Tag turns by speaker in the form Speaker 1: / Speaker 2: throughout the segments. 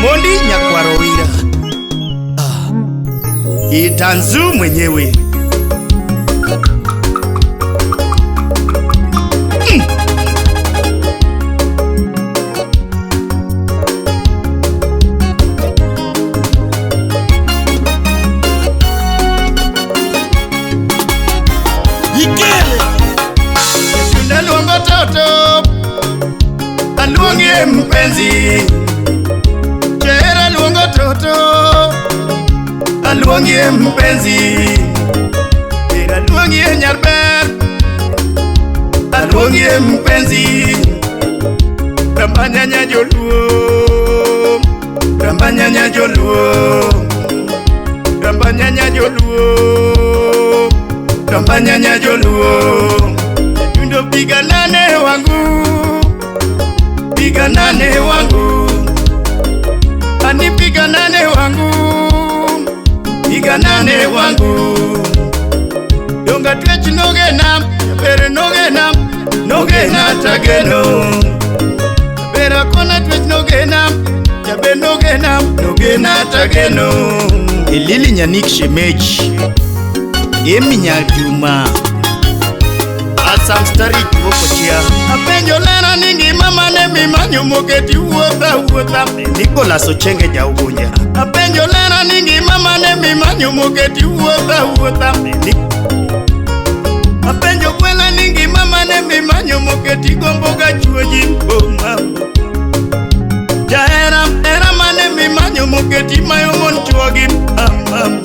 Speaker 1: Omondi Nyakwaro Wira. Itanzu mwenyewe.
Speaker 2: Ikele.
Speaker 1: Naluongo toto, aluongie mpenzi. Chera luongo toto, aluongie mpenzi. Chera luongie nyarber, aluongie mpenzi. Rambanyanya joluo, rambanyanya joluo, rambanyanya joluo, rambanyanya joluo. Tundo piganane wangu, piganane wangu, ani piganane wangu, piganane wangu. Donga twech nogena, bere nogena, nogena tageno. Bera kona twech nogena, jaber nogena, nogena tageno. Elili Nyanik Shemeji, Emi Nyajuma. Asam Starik Wuokochia. Apenjo lera ni ngima mane mimanyo moketi wuotha wuotha. Nicholas Ochenge Jaugunja. Apenjo lera ni ngima mane mimanyo moketi wuotha wuotha. Apenjo kwela ni ngima mane mimanyo moketi gombo ga chuoji oh mama. Jahera hera mane mimanyo moketi mayo mon chuogi ah mama.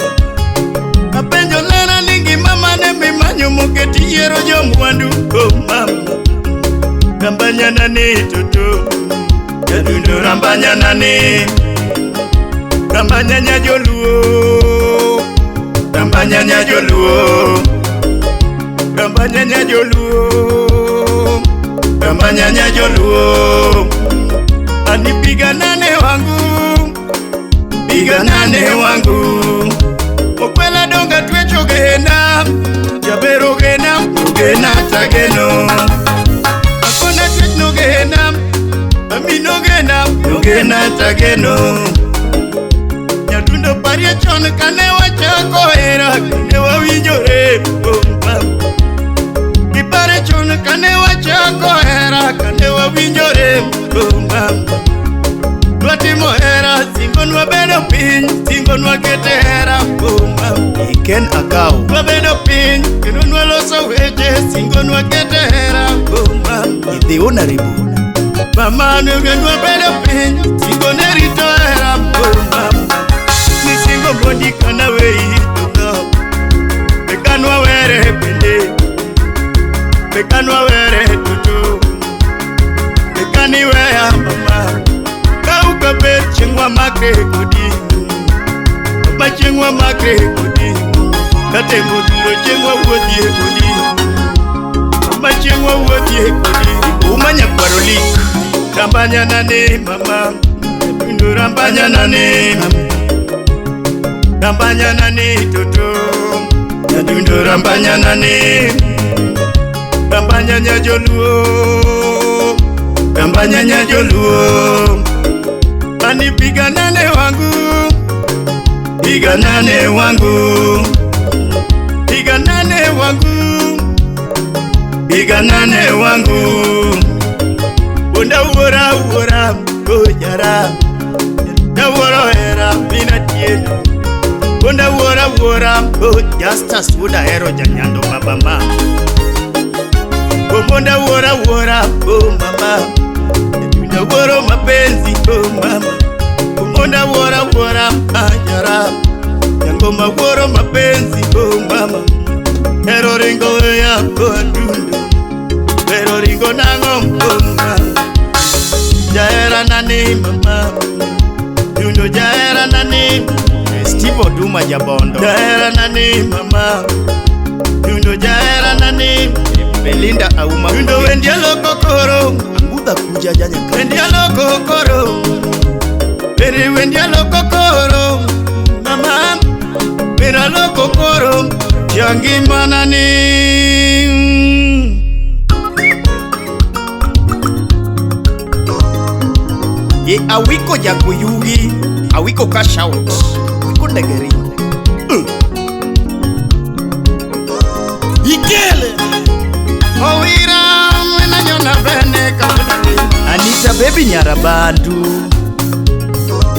Speaker 1: Apenjo lera ni ngima mane mimanyo moketi yiero jomwandu oh mama. Rambanyana ni toto, jadundo rambanyana ni, rambanyanya joluo, rambanyanya joluo, rambanyanya joluo, rambanyanya joluo. Ani piganane wangu, piganane wangu. Okwela donga twecho gena, jabero gena, gena tageno. Akona twech no gena, ami no gena, no gena tageno. Nyadundo parie chon kane wachako hera, kane wawinjore, oh mama. Ipare chon kane wachako hera, kane wawinjore, oh mama. Nwatimo hera, singonwa bedo piny, singonwa kete hera, oh mama.
Speaker 2: Iken Akao.
Speaker 1: Wabedo piny, kendo nwaloso weche, singonwa kete hera, oh mama.
Speaker 2: The Honorable.
Speaker 1: Mama nwenwa bedo piny, singo ne rito hera, oh mama. Ni singo mondi kana wei to Bekanwa were bende, bekanwa were tutu, bekani weya mama. Kauka ber chieng' wamakre kodi, mama chieng' wamakre kodi, katemo dhuro chieng' wawuothie kodi, mama chieng' wawuothie kodi. Uma nyakwaro lik, rambanyana ni mama, jadundo rambanyana ni mama, rambanyana ni toto, jadundo rambanyana ni, rambanyanya joluo, rambanyanya joluo. Ani piganane wangu, piganane wangu, piganane wangu, piganane wangu. Bunda wuora wuora ojara, da wuoro hera mina tieno. Bunda wuora wuora oh Justus wuoda hero janyando baba ma. Bunda wuora wuora oh mama. Bunda wuoro mapenzi oh mama. Bunda wuora wuora ajara. Jangoma wuoro mapenzi oh mama. Hero ringo ya adundo. Hero ringo nang'o oh mama. Jahera nani mama. Dundo jahera nani.
Speaker 2: Steve Oduma Jabondo.
Speaker 1: Jahera nani mama. Dundo jahera nani.
Speaker 2: Belinda Auma.
Speaker 1: Dundo wendia loko koro.
Speaker 2: Angudha kuja janya.
Speaker 1: Wendia loko koro. Beri wendia loko koro. Mama. Bera loko koro. Jangi manani.
Speaker 2: Awiko Jakuyugi, Awiko cash out, Awiko ndege ringo.
Speaker 3: Ikele.
Speaker 1: Owira nanyona bene kapona ngima.
Speaker 2: Anita baby Nyarabandu,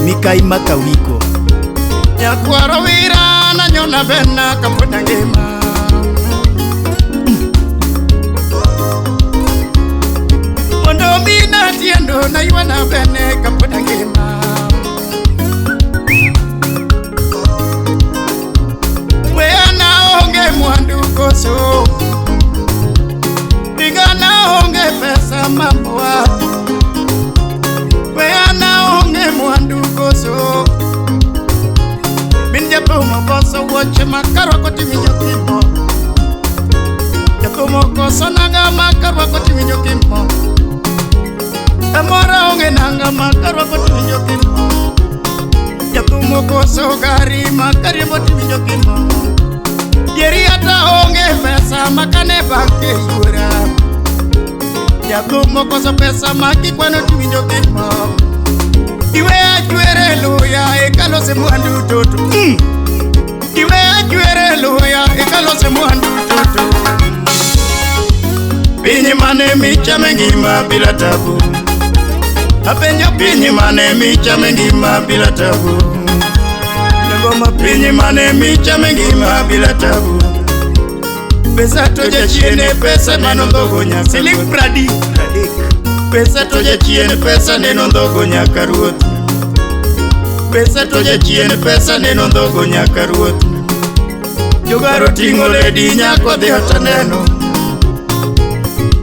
Speaker 2: Mikai Makawiko.
Speaker 1: Nyakwaro wira nanyona bena kapona ngima. Mondo mina tiendo na ywana bene kapona ngima. Wea na onge mwandu koso, Diga na onge pesa mamboa. Wea na onge mwandu koso, Min japumo koso wuoche makarwako tiwinjo kimo. Japumo koso nanga makarwako tiwinjo kimo. Amora onge nanga makarwako tiwinjo kimo. Japumo koso gari makariembo tiwinjo kimo. Dieri ata onge pesa makane banke yuora. Japumo koso pesa makikwano tiwinjo kimo. Iwe achwere luya ekalose mwandu toto. Iwe achwere luya ekalose mwandu toto. Piny mane michame ngima bila tabu. Apenjo piny mane michame ngima bila tabu. Jangoma piny mane michame ngima bila tabu. Pesa to jachiene pesa neno dhogo nyaka
Speaker 2: Siling pradi.
Speaker 1: Pesa to jachien pesa neno dhogo nyaka ruoth. Pesa to jachien pesa neno dhogo nyaka ruoth. Jogaro ting'o ledi nyako dhi otaneno.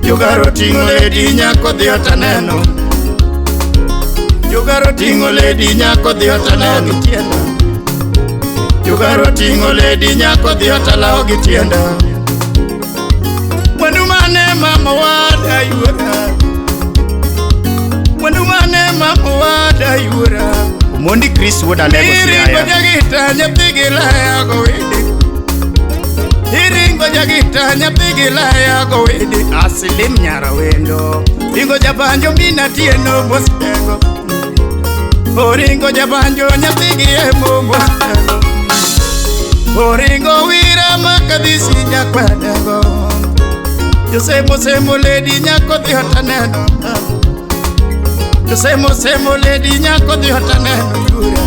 Speaker 1: Jogaro ting'o ledi nyako dhi otaneno. Jogaro ting'o ledi nyako dhi otaneno. Jogaro ting'o ledi nyako dhi otalao gi tienda. Mwandu mane mama wada yuora. Mwandu mane mama wada yuora.
Speaker 2: Omondi Chris wuod Alego
Speaker 1: Iringo
Speaker 2: Siaya.
Speaker 1: jagita nyathi gi laya go wede. Iringo jagita nyathi gi laya go wede.
Speaker 2: Asilim Nyarawendo.
Speaker 1: Ringo jabanjo mina tieno mosego. Oringo jabanjo nyathi gi emo mosego. Oringo wira makadhisi nyakwedego. Josemo semo ledi nyako dhi otaneno. Josemo semo ledi nyako dhi otaneno yura.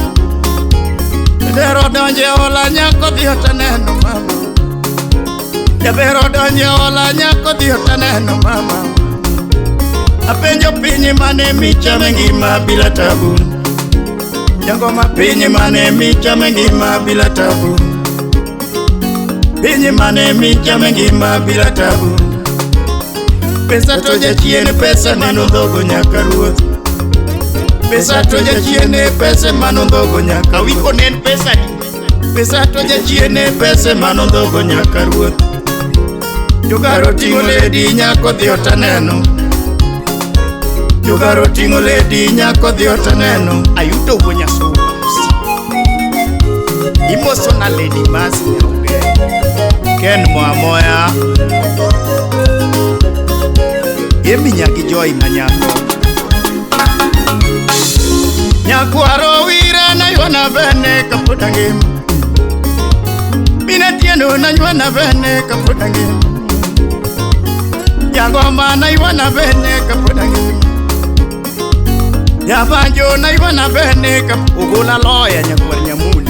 Speaker 1: Jabero donje ola nyako dhi otaneno mama. Jabero donje ola nyako dhi otaneno mama. Apenjo piny mane michame ngima bila tabu. Jangoma piny mane michame ngima bila tabu. Piny mane michame ngima bila tabu. Pesa to jachien pesa mano dhogo nyaka ruoth. Pesa to jachien pesa mano dhogo nyaka
Speaker 2: Awiko ne en pesa di.
Speaker 1: Pesa to jachien pesa mano dhogo nyaka ruoth. Jogaro ting'o ledi nyako dhi otaneno. Jogaro ting'o ledi nyako dhi otaneno.
Speaker 2: Ayuto wuo Nyasuba. Imoso na Lady Mercy Nyaugero. Ken Moamoya. Emi nyagi Joy Manyako.
Speaker 1: Nyakwaro wira na ywana bene kapoda ngima. Mina tieno na ywana bene kapoda ngima. Jangoma na ywana bene kapoda ngima. Jabanjo na ywana bene kap
Speaker 2: Ogola loya nyakwar Nyamuli.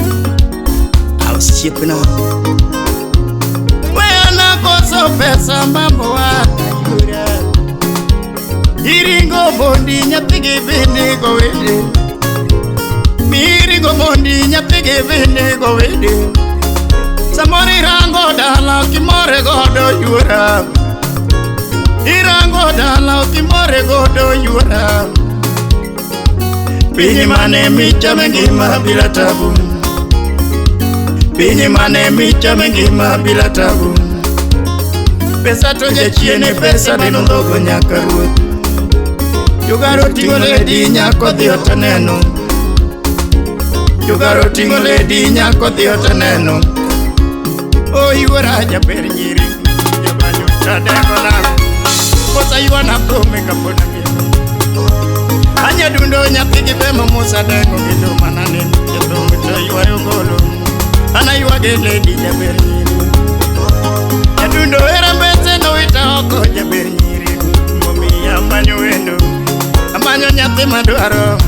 Speaker 2: Ausiepna.
Speaker 1: Wena koso pesa mambo wakayura. Iringo bondi nyathi gi bene go wede. Miringo bondi nyathi gi bene go wede. Samoro irango dala kimore godo yuora. Irango dala kimore godo yuora. Piny mane michame ngima bila tabu. Piny mane michame ngima bila tabu. Pesa to jachiene pesa neno dhogo nyaka ruoth. Jogaro ting'o ledi nyako dhi otaneno. Jogaro ting'o ledi nyako dhi otaneno. O yuora jaber nyiri jabanyo tadego nako. Kosa yuana thome kapona ngima. Anyadundo nyathi gi bemo Musa dengo gi do manane jathum to ywayo golo. An aywage lady jaber nyiri. Nyadundo hera mbese nowita oko jaber nyiri. Momiyo amanyo wendo, amanyo nyathi madwaro.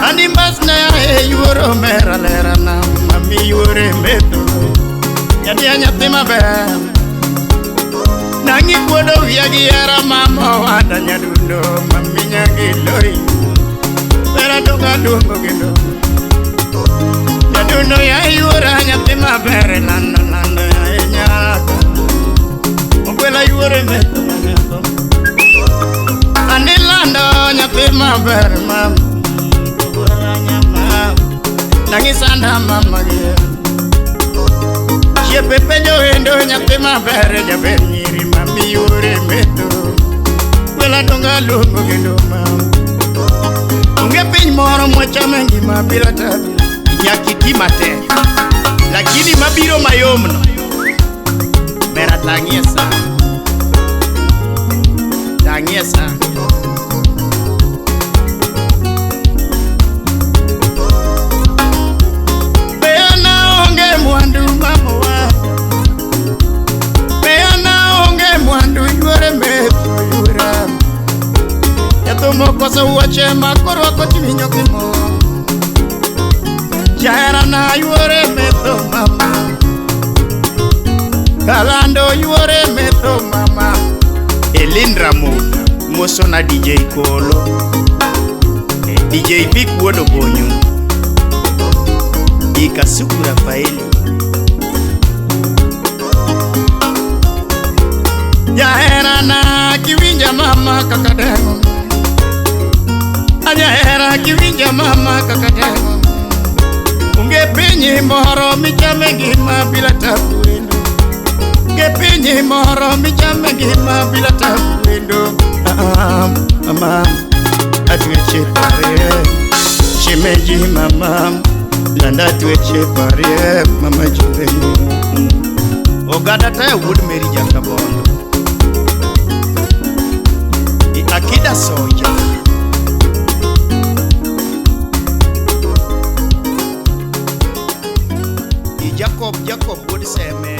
Speaker 1: Andi mbas ne ae yuoro mera lera na mami yuore metho. Nyathi nyathi maber. Nangi kuodo wiya gi hera mama owada nyadundo mami nyagi lori. Bera donga duongo kendo. Nyadundo ya yuora nyathi maber lando lando ya nyaka. Ogwela yuore metho manyako. Andi lando nyathi maber mama. Ogwela nyama. Nangi sanda mama gi. Chiepe penjo endo nyathi maber jaber nyiri mami yuore metho. Gwela donga luongo kendo mama. Onge piny moro mwachame ngima bila tabu.
Speaker 2: Nyaka iti matek. Lakini mabiro mayomno ber tang'ie sana. Tang'ie sana.
Speaker 1: Be an aonge mwandu mama wa. Be an aonge mwandu yuore metho yuora. Jathum okoso wuoche ma korwako tiwinjo kimor. Jaherana yuore metho mama. Kalando yuore metho mama.
Speaker 2: Elin Ramogi mosona DJ Kolo. DJ Vic wuod Obonyo. Ikasuku Rafaeli.
Speaker 1: Jaherana kiwinja mama kaka dengo. Ajahera kiwinja mama kaka dengo. Onge piny moro michame ngima bila tabu wendo. Onge piny moro michame ngima bila tabu wendo. Ah, mama atweche pare. Shemeji mama landa tweche pare mama jibeni.
Speaker 2: Oganda taya wuod Mary Jakabondo. Akida Soja. Jacob Jacob wuod Seme.